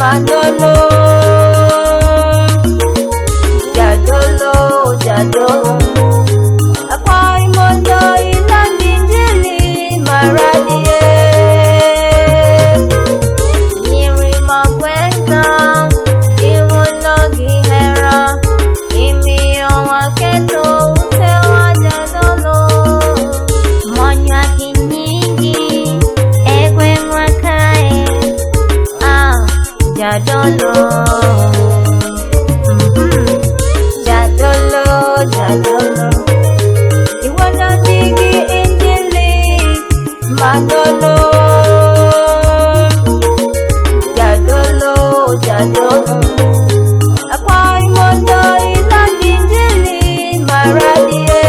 Madolo. Jadolo, jadolo. Akwayi mondo iland injili maradier. Nyiri mag gweng'a, imulo gi hera, imiyo waketo utewa jadolo. Monywaki nyingi e gweng'wa kae, ah, jadolo. Jadolo, jadolo. Iwuondo ji gi injili madolo. Jadolo, jadolo. Akwayi mondo iland injili maradier.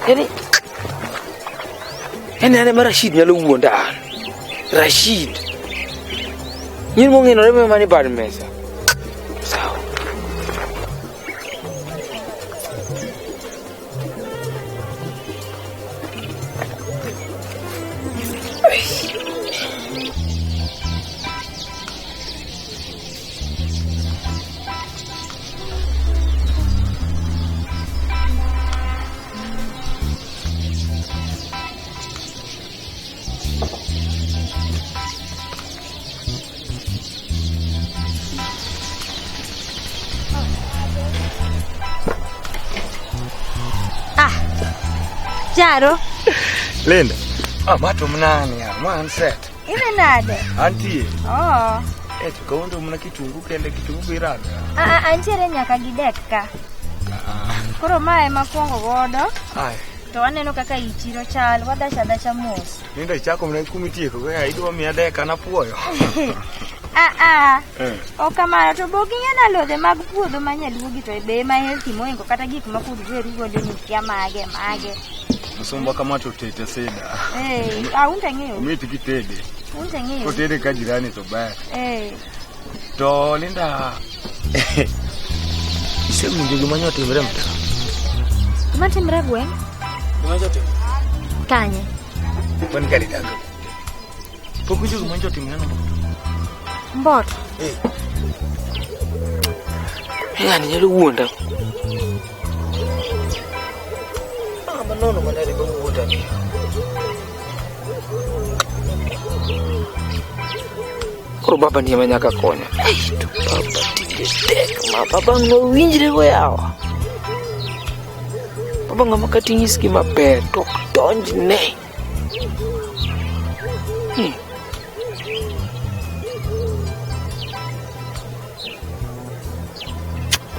Yani yani ane ma Rashid nyalo wuonda an. Rashid. Nyin mong'enore mani bad mesa. Sawa. Ah, Jaro, Linda. Ah, mato mnani ya, man set. ine nade? Antie. Oh. Eh, to kawuono mna kitungu kende kitungu biraga. Ah, ah, antiere nyaka gi dek ka. Koro mae ema akwongo godo Ai, to waneno kaka i chiro chal, wadach adacha mos. Linda ichako mna kumitieko go ya idwa miya dek an apuoyo. Ah, ah. Eh. Ok kamano to bok ing'e alode mag puodho ma nyaluo gi to be ema healthy moingo kata gik ma kod weru godo ni kia mage mage. Msumba kama to tete seda. Eh, ah unta ng'eyo. Omit kitede. Unta ng'eyo. Kotede ka jirani to ber. Eh, To Linda Isewinjo gima nyo timre mtaa? gima timre e gweng' Gima nyo timre. kanye? Wan gari dago. Pok winjo gima nyo timre no. Mboto. Eh. Ng'ani nyalo wuonda. Ah, manono manade go wuonda ni. Koro baba ni ema nyaka konya. Ai, to baba tinde tek ma baba ng'o winjre go yawa. Baba ng'ama kata inyis gima ber to ok donjne.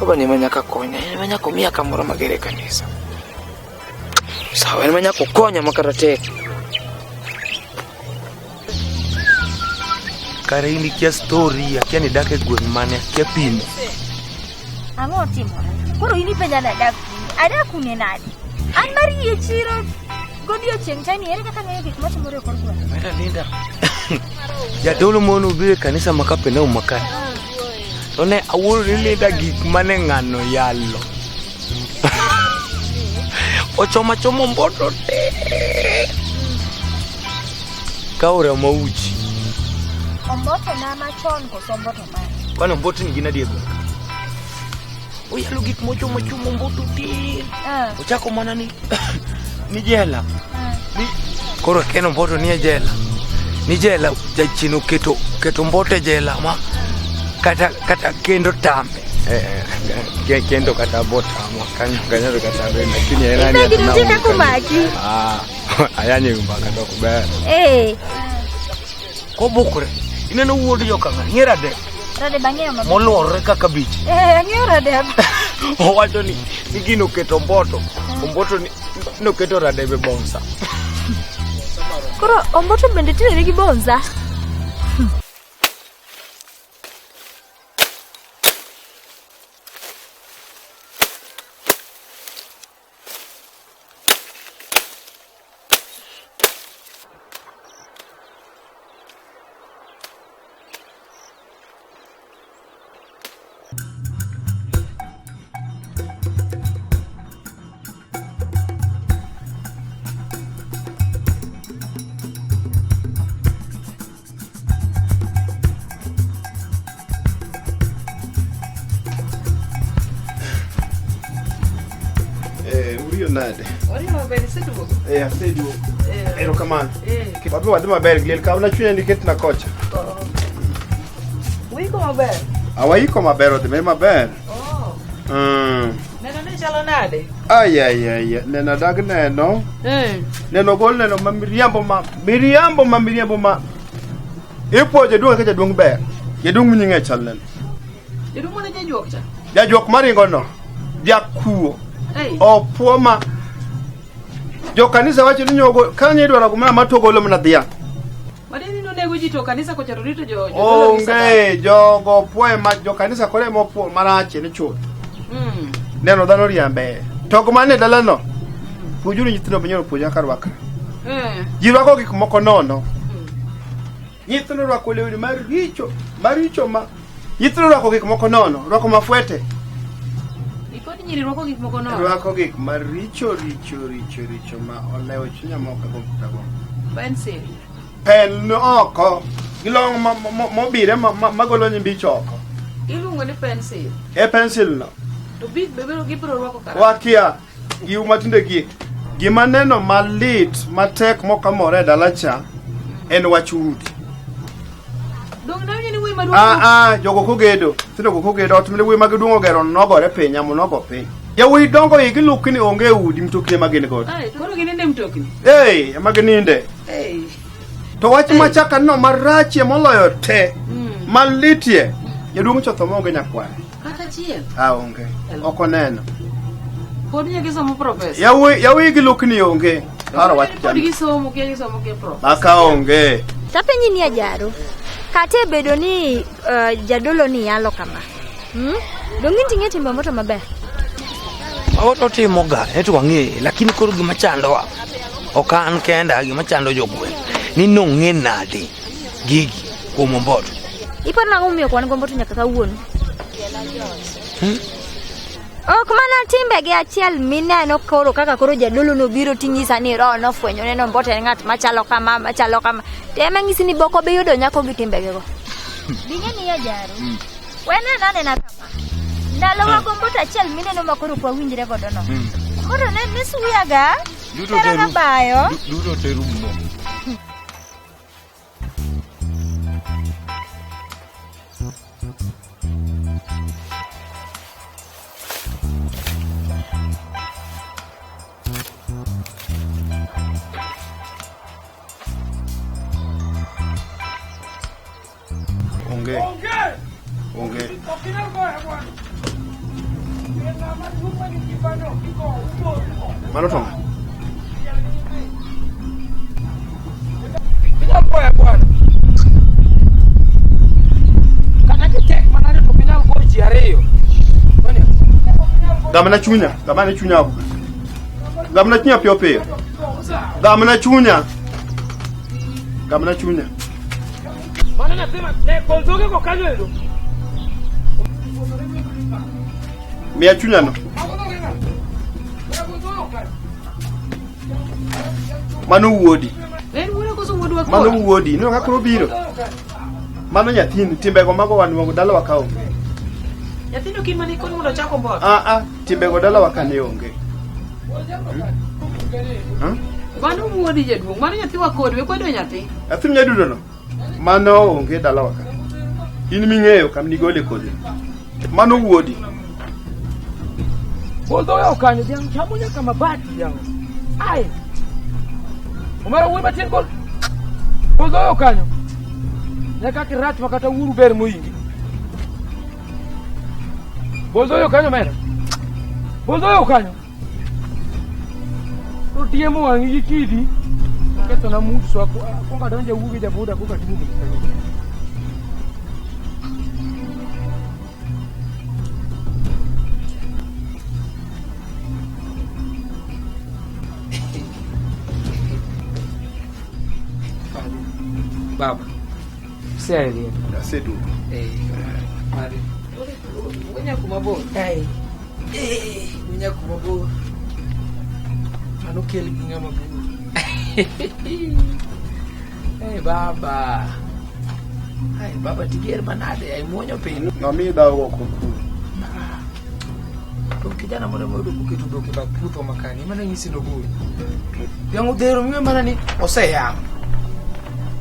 Baba ni ema nyaka konya, en ema nyaka omiya kamoro magere e kanisa. Sawa, en ema nyaka okonya ma kata tek. Kare in ikia story, akia ni dak e gweng' mane, akia pimo. Ang'o otimore? Koro in ipenja ni adak kune? Adak kune nade? An mar yie chiro godiochieng' chani ere kaka ang'eyo gik matimore e kor gweng'? Mera Linda. Jadolo mono obiro e kanisa ma Kapernaum ma ka. To ne awuoro ni Linda gik mane ng'ano yalo. Ochoma chomo mboto te. Ka ora mauchi. Omboto na machon koso omboto mane? Kwani omboto ni gin adier gweng'? Oyalo gik mochomo chomo omboto tin. Ochako mana ni ni jela. Ni koro ken omboto ni e jela. Ni jela jachien oketo keto omboto e jela ma kata kata kendo tame. Eh, kendo kata botamo kanyo kanyo to kata be lakini en ani Ibegi nitie kaka omaki. Ah, ayanyo mbaka to ok ber. Eh, Kobukore ineno wuod jokang'a ng'e radek Radeb ang'eyo maber. moluorore kaka bich. Eh, ang'eyo Radeb. Owacho ni ni gino oketo omboto omboto ni noketo radebe bonsa. Koro omboto bende tinde nigi bonza. Eh, uriyo nade? Ori maber iseduogo? Eh, aseduogo. Eh. Erokamano. Eh. Wabe wadhi maber gi liel kawna chunya niketna kocha. Uiko maber? Awaiko maber odhi me maber. Oh. Mm. Neno ni chalo nade? Ay ay ay, neno dag neno. Eh. Neno gol neno ma miriambo ma miriambo ma miriambo ma. Ipuonjo jaduong' kaka jaduong' ber. Jaduong' minying'e chal neno. Jaduong' mane jajuok cha? Jajuok maringo no. Jakuo. Ei. Opuo ma jokanisa wacho ni nyogo kanyo idwaro gumana ma to golo mana dhiang'. Madeni nonego ji to kanisa kocha to rito jo jodolo gi sadaka. Onge jogo puoye ma jokanisa koro ema opuo marach ni chuth. Mm. Neno dhano riambe. To go mane dalano. Puonjuru nyithindo minyalo puonjo kaka rwakre. Eh. Ji rwako gik moko nono. Nyithindo rwako lewni maricho, maricho ma nyithindo rwako gik moko nono, rwako mafwete. Ipod nyiri rwako gik moko nono. Rwako gik maricho richo richo richo ma olewo chunya moko go tago. Pencil. Pen oko. Gilong mobire magolo nyimbich oko. Iluongo ni pencil. E pencil no. To big be biro gibiro rwako kara. Wakia giu matinde gi gima neno malit matek mokamore e dala cha en wach udi. Dong nawinjo ni wuoyi maduong' Ah ah jogo kogedo, nyithindo go kogedo ot mane wuoyi maduong' ogero nogore piny yamo nogo piny. Yawuoyi dongo igi lukni onge udi mtokni ema gin godo. Ai, koro gininde mtokni. Ei, ema gininde. Ei. To wach machaka no marachie moloyo te Mm. malitie jaduong' cha otho maonge nyakware. Kata achiel. Ah onge. Ok oneno. Pod nyaka gisomo profesa. Yawuoyi yawuoyi gi lukni onge. Paro wach Pod chande. gisomo kia gisomo kia prof. Maka onge. Tapenji ni ajaro. Kata bedo ni jadolo ni yalo kama. Hmm? Dong' inti ng'e timbe omboto maber. Mago timo ga, eto wang'e, lakini koro gima chandowa ok an kenda, gima chando jogweng' ni nong'e nade gigi kuom omboto. Iparo nang'o momiyo ok wan gi omboto nyaka kawuono? Ok mana timbegi achiel mineno koro kaka koro jadolo nobiro tinyisa ni roho nofwenyo neno omboto en ng'at machalo kama machalo kama. To ema nyisi ni boko be yudo nyako gi timbegego. Bing'e ni ajaro. Wene nanena kama. Ndalo mag omboto achiel mineno ma koro ok wawinjre godo no. Omboto ne suyaga. Duto Tera te ga rum. bayo. Duto te rumo. Onge. Onge. Mano to ng'a? Inyal goya bwana. Kata kitek manade to ok inyal goyo ji ariyo. Kwani? Gamna chunya, gamna chunya. Gamna chunya piyo piyo. Gamna chunya. Gamna chunya. Mano nyathi ma ne gol dhoge go kanyo ero. Miya chunya no. Mano wuodi. En wuoda koso wuod wuodwa Mano koro. wuodi, ineno kaka koro obiro. Mano nyathini, timbego mago wan dalawa ka onge. Nyathino kin mane ikoni mondo ochak omboto. Ah ah, timbego dalawa ka ne onge. Hmm? Mano wuodi jaduong', mano nyathiwa kodi, we kwedo nyathi. Nyathi nyadundo no. Mano onge dalawa ka. In ming'eyo kam nigole kodhi. Mano wuodi. Boldo kanyo dhiang' chamo nyaka mabati dhiang'. Ai. Omera wuoyi matin gol. Boldo kanyo. Nyaka kirach ma kata wuoru ber moingi. Boldo kanyo mera. Boldo kanyo. To tiemo wang'i gi kidi. Ketho na mood so akwongo adonjo awuo gi jaboda koka timo gik kanyo. Baba. Serio. Aseduogo. Eh, mari. Wuonya kuma bor. Ai. Eh, wuonya kuma bor. Mano kel gi ng'ama bor. Eh, baba. Ai, baba tiger manade, ai muonyo piny. Ng'ami dhawo oko kuro. To kijana moro moyudo koketo dhok e bath puotho makani, ema nanyisi nogol. Dhiang' odhero miwe mana ni oseyang'.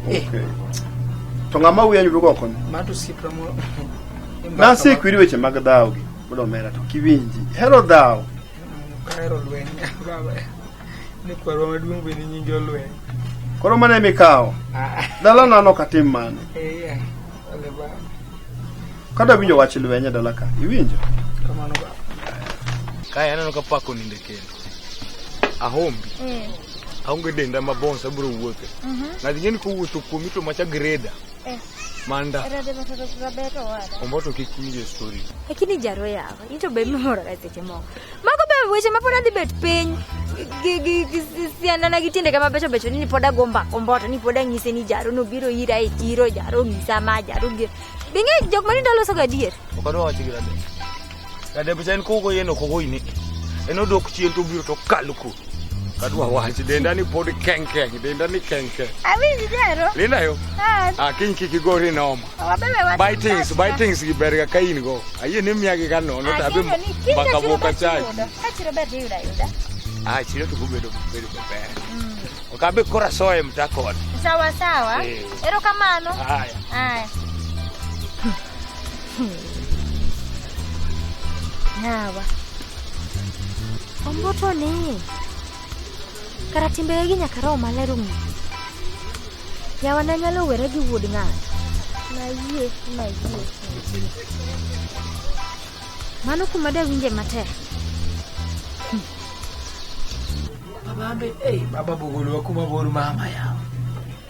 Eh, Okay. To ng'ama wiya yudo oko no. ma to osiepna moro. Nasekwiri weche mag dhawo gi. Wuod omera to kiwinji. Hero dhawo. Kahero lweny, baba. Ni kwarwa maduong' bende nyinge olweny. Koro mano emikawo. Ah, Dalana an ok atim mano. eh, ole baba. Kada winjo wach lweny e dala ka. Iwinjo? Kamano baba. Kae aneno ka pako ninde kendo. Ahombi. Aonge denda ma bounce abiro wuothe. Ng'ati ng'eni kowuotho kuomi to macha greda. Eh. Manda. Omboto kik winje story. Lakini jaro yawa, into be mimoro ga seche moko. Mago be weche ma pod adhi bet piny gi siandana gi tiende kama becho becho ni pod ago mbaka omboto ni pod anyise ni jaro nobiro ira e chiro, jaro onyisa ma, jaro gi. Bing'e jok mani ndaloso ga adier. Ok adwa wacho gi radebe. Radebe cha en kogo yien ok ogoyni. En odok chien to obiro to okalo kodi. Kadwa wach denda ni pod keng keng, denda ni keng keng. Awinji jaro. Linda yo. Ah, Ah, kiny kik igori noma. wabebe wach. Buy things gi ber ga ka in go. Ayie ni miyagi ka nono to abe mbaka boka chai. Ka chiro ber tiyudo ayuda. Ah, chiro to bedo bedo maber. Ok abe kora soye mta kode. Sawa sawa. Eh. Erokamano. Haya. Aya. Yawa. Omboto ni. Kara timbegi nyaka roho maler ong'e. Yawa nanyalo wera gi wuod ng'ato. Nayie, nayie. Mano kuma dawinje matek. Baba ambe, eh, baba bogolowa kuma bor mama yawa.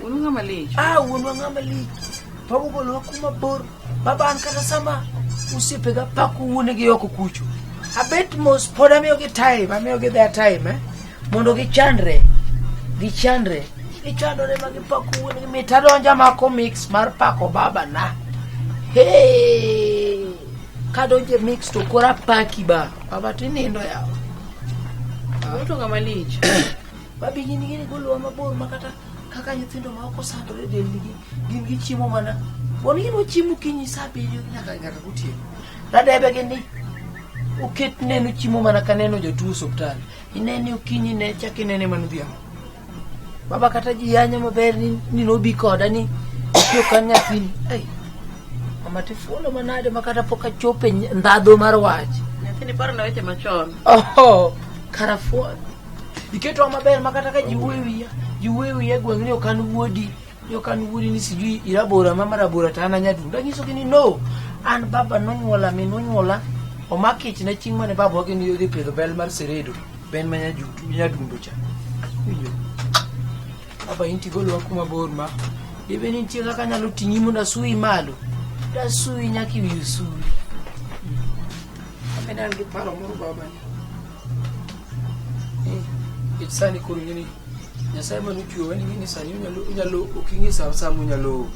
Wuonu ng'ama lich. Ah, wuonwa ng'ama lich. Baba ogolowa kuma bor. Baba an kata sama osiepega pako wuonegi oko kucho. Abet mos pod amiyogi time, amiyogi their time, eh? Mondo gichandre. Gichandre. Gichandore ma gipako wuonegi mit adonjo amako mix mar pako baba na. Hey! Kadonjo e mix to koro apaki ba. Baba tinindo yawa. Wuonu to ng'ama lich. Babi gin gini golowa mabor ma kata kaka nyithindo ma ok osandore e dendgi gin gichiemo mana bon gin wachiemo okinyi sa abiriyo nyaka nyaka gotieno. Radebe gi ni oket neno chiemo mana ka neno jatuo osuptal. Inene okinyi ne chak inene mana odhiambo. Baba kata ji yanya maber ni nobi koda ni ok an nyathini. Ai, mama tifuolo manade ma kata pok achopo e ndhadhu mar wach. Nyathini parona weche machon. Oho, kara fuon. Iketwa maber ma kata ka ji wuoyo wiya, ji wuoyo wiya e gweng' ni ok an wuodi, ni ok an wuodi ni sijui irabora mama rabora to an anyadundo. Anyisogi ni no, an baba nonyuola, min nonyuola, omak ichna chieng' mane baba wagi odhi pidho bel mar Seredo, bel ma nyadundo cha. Winjo? Baba in tigolowa kuma bor ma. Debe ni nitie kaka anyalo ting'i mondo asuyi malo. Dasuyi nyaka ewi osuri. Amene an gi paro moro baba ni. Nikech sani koro ing'e ni Nyasaye mane ochweyowa ni ing'e ni sani onyalo ok ing'e sa monyalo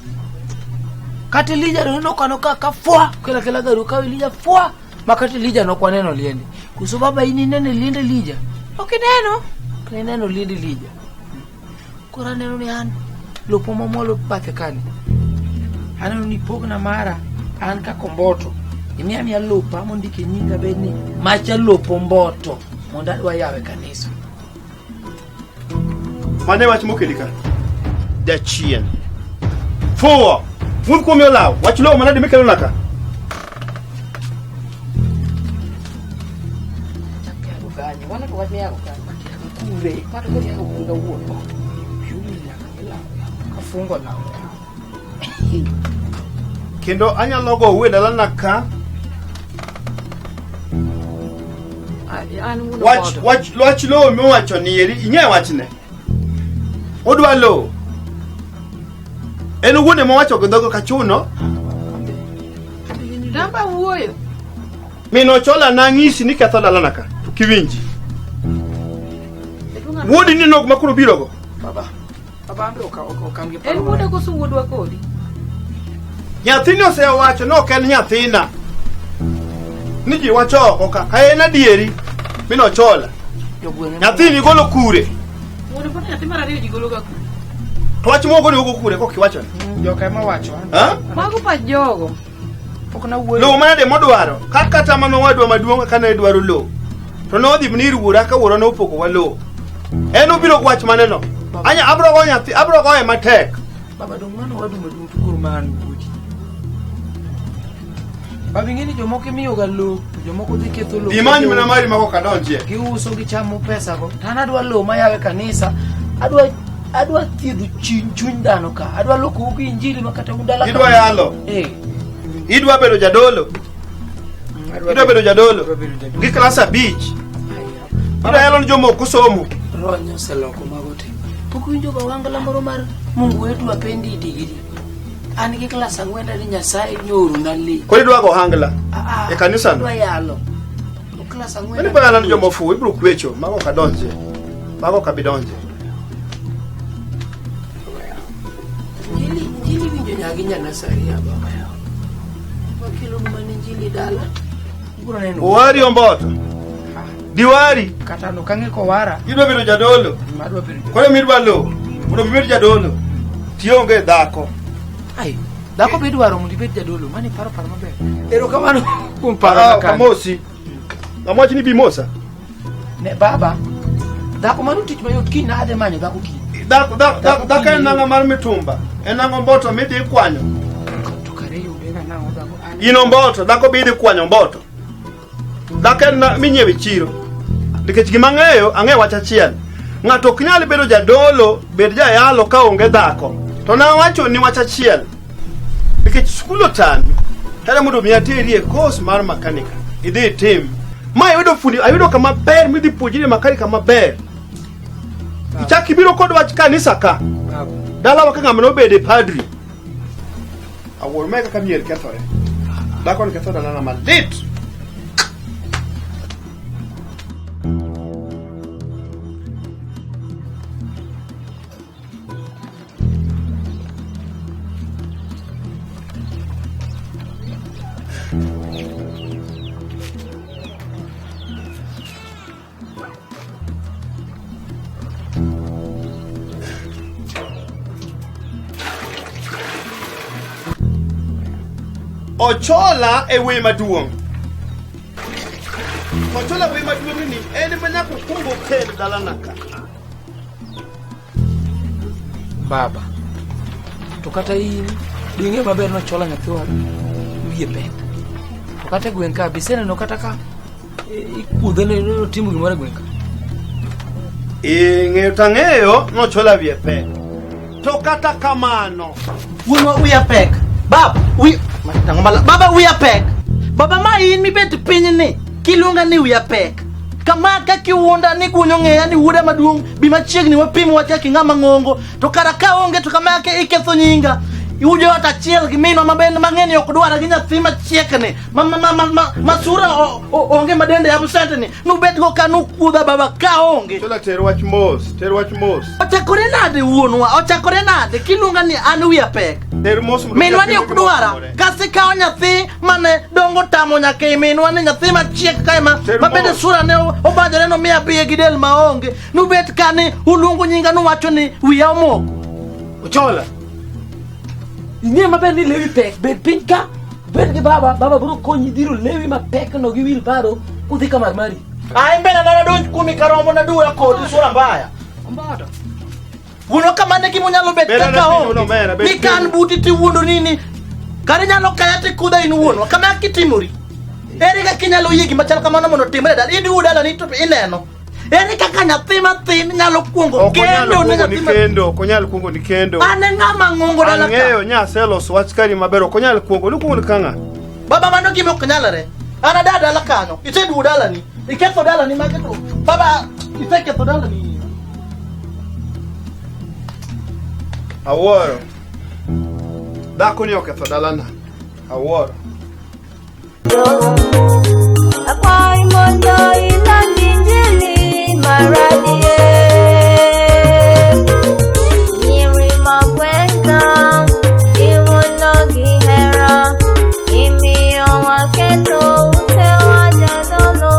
kata Elija to neno kano ka fwa kela kela gari okawo Elija fwa ma kata Elija nok waneno liende koso baba in ineno liend Elija ok ineno ok ineno liend Elija koro aneno ni an Lopwa mamwalo bathe kani. Aneno ni pogna mara an kaka Omboto. Imiya miya lopa mondike nyinga bed ni macha lop Omboto mondo adwa yawe kanisa. Mane wach mokeli ka. Jachien. Fuwo. Wuod kuom olaw. Wach lowo manade mikelo na ka. Kure, mato koro yago kure kawuono. Yumi nyaka gilaw. Kafungo law. Kendo anyalo go e dalana ka. An wuon Wach Omboto. wach wach lowo miwacho ni eri ing'e wachne. Odwa lowo. En owuon ema owacho gi dhoge kachuno. Damba wuoyo. Min Ochola nang'isi ni ketho dalana ka. To kiwinji. Wuodi ni nok makoro birogo. Baba. Baba ambe ok an gi En paro. wuoda koso wuodwa kodi? Nyathini osewacho ni ok en nyathina. Ni ji wacho oko ka. Ka en adieri. Min Ochola. Jogweng' ema- Nyathini golo kure. Wuon Omboto nyathi mar ariyo ji golo ga kure. To wach moko ni ogo kure kok iwacho ni. Joka ema wacho. an Ha? Mago pach jogo. Pok nawuoyo. Lowo manade modwaro. Ka kata mana owadwa maduong' ka ne dwaro lowo. To nodhi ni ir wuora ka wuora nopogowa lowo. En obiro gi wach mane no? Anya abro go nyathi, abro goye matek. Baba dong mano wadu maduong' to koro ma an wuodi. Baba ing'e ni jomoko imiyoga lowo to jomoko dhi ketho lowo. Imany mana mari ma ok adonjie. Giuso gichamo pesa go. To an adwa lowo mayawe kanisa. Adwa adwa thiedho chuny chuny dhano ka. Adwa loko gi injili ma kata un dala ka. Idwa yalo. Eh. Idwa bedo jadolo. Idwa bedo jadolo. Adwa bedo jadolo. Gi klas abich. Idwa yalo ni jomoko somo. Rony oseloko mago te. Pok winjo ga wangla moro mar Mungu wetu apendi digiri. An gi klas ang'wen ni Nyasaye nyorona le. Koro idwa go hangla. Ah, ah, E kanisa no. Adwa yalo. To klas ang'wen. Mani bana ni joma ofuwo ibiro kwecho mago ok adonje. Mago ok abi donje. Injili injili winjo nyagi nya nasari ya baba yao. Wakelo mana injili dala. Ubiro neno. Owari Omboto. Diwari. Kata no kang'e kowara. Idwa bedo jadolo. Adwa bedo jadolo. Koro midwa lowo. Mondo ibed jadolo. Tionge dhako. Ai, dhako be idwaro mondo ibed jadolo. Mani paro paro maber. Erokamano kuom paro Ah, makare. Amosi. Amwachi ni bi mosa. Ne baba. Dhako mano tich mayot kiny na adhi manyo dhako kiny. Dhako dhako dhako dhako en nanga mar mitumba. En nanga omboto midhi ikwanyo. To kare yude ga nang'o dhako an. In omboto, dhako be idhi kwanyo omboto. Dhako en minyiewo e chiro. Nikech gima ang'eyo, ang'eyo wach achiel. Ng'ato ok nyal bedo jadolo, bed jayalo ka onge dhako. To nawacho ni wach achiel. Nikech skul otami, kata mondo mi ateri e course mar makanika. Idhi itim. Ma ayudo fundi, ayudo kama ber midhi puonjri makanika maber. Ichak ibiro kod wach kanisa ka. Baba. Dalawa ka ng'ama nobede padri. Awuor mae kaka mier kethore. Dhako ni ketho dalana malit. Ochola e wuoyi maduong'. Ochola wuoyi maduong' ni en ema nyaka okwong okel dalana ka. Baba. To kata in ding'e maber ni Ochola nyathiwa wiye pek. To kata e gweng' ka be iseneno kata ka ikuodhe ni otimo gimoro e gweng' ka. Ing'eyo to ang'eyo ni Ochola wiye pek. To kata kamano, Wuonwa wiya pek. Baba, wi Tang'o mala- Baba wiya pek. Baba ma in mibet piny ni kiluonga ni wiya pek. Kama ka kiwuonda ni gwonyo ng'eya ni wuoda maduong' bi machiegni wapim wach kaka ng'ama ng'ongo to kara ka onge to kama ke iketho nyinga. Ujo ot achiel gi minwa maben mang'eny ok dwara gi nyathi machiekni ma ma ma ma, ma, ma sura onge ma dende absent ni nubet go ka nukuodha baba ka onge. Ochola ter wach mos, ter wach mos. Ochakore nade wuonwa? Ochakore nade? Kiluonga ni an wiya pek. Ter mos mondo Minwa ni kik ok dwara. timore. Kasikawo nyathi mane dongo tamo nyaka e minwa ni nyathi machiek kae ma Ter ma bende mos. sura ne obajore nomiya biye gi del maonge. Nubet kani uluongo nyinga nuwacho ni wiya omoko. Ochola. Ing'e maber ni lewi pek, bed piny ka, bed gi baba, baba biro konyi dhiro lewi mapek no gi wheelbarrow kudhi ka mar mari. Ai mbele na nadonj kuomi karombo naduwa kodi sura mbaya. Omboto. Wuono kamano e gima onyalo bet Bed kaka ane piny, onge. omera, bed Ni ka an piny. buti tiwuondo nini. Kata inyalo kaya tikudha in wuonwa. Kama kitimori. Ere kaka inyalo yie gima chal kamano mondo otimre e dala? Iduwo dalani to ineno. Ere kaka nyathi mathin nyalo kuongo Ok onyal kendo ne kuongo ni nyathi ma... kendo, ok onyal kuongo ni kendo. An e ng'ama ng'ongo dala ka. Ang'eyo nya aseloso wach kari maber, ok onyal kuongo, ni kuongo ni ka ng'a? Baba mano gima ok nyalre. An ada dala kanyo. Iseduwo dalani. Iketho dalani mage to. Baba iseketho dalani. Awuoro. Dhako ni oketho dalana. Awuoro. Akwayi mondo iland injili maradier. Nyiri magwenga iwuondo gi hera, imiyo waketho utewa jadolo.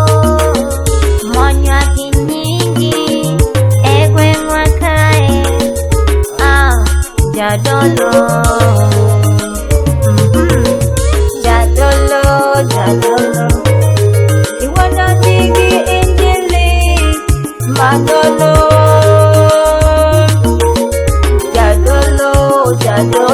Monywa gi nyingi e gweng'wa kae, ah, jadolo. Mhm. Jadolo, jadolo. Iwuondo ji gi injili magolo. Jadolo, jadolo.